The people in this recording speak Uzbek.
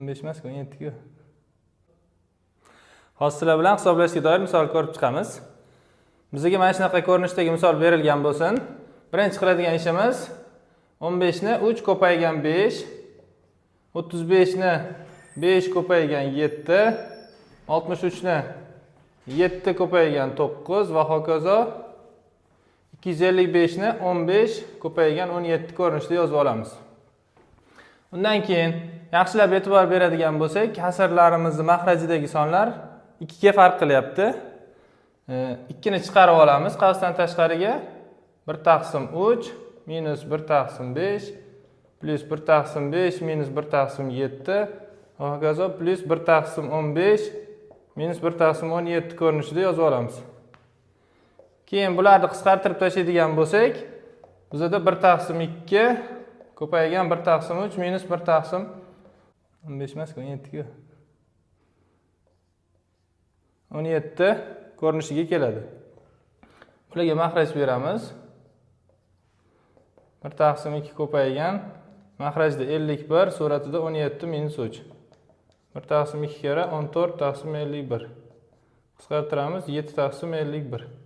15 emas, 17 ku. Hozir sizlar bilan hisoblashga doir misol ko'rib chiqamiz. Bizga mana shunaqa ko'rinishdagi misol berilgan bo'lsin. Birinchi qiladigan ishimiz 15 ni 3 ko'paygan 5, 35 ni 5 ko'paygan 7, 63 ni 7 ko'paygan 9 va hokazo 255 ni 15 ko'paygan 17 ko'rinishida yozib olamiz. Undan keyin yaxshilab e'tibor beradigan bo'lsak, kasrlarimizni mahrajidagi sonlar 2 ga farq qilyapti. 2 ni chiqarib olamiz qavsdan tashqariga. 1 taqsim 3 minus 1 taqsim 5 plyus 1 taqsim 5 minus 1 taqsim 7 va hokazo plyus 1 taqsim 15 minus 1 taqsim 17 ko'rinishida yozib olamiz. Keyin bularni qisqartirib tashlaydigan bo'lsak, bizada 1 taqsim 2 ko'paygan 1 taqsim 3 minus 1 taqsim 15 emas, 17 ku. 17 ko'rinishiga keladi. Bularga mahraj beramiz. 1 taqsim 2 ko'paygan mahrajda 51, suratida 17 minus 3. 1 taqsim 2 karra 14 taqsim 51. Qisqartiramiz, 7 taqsim 51.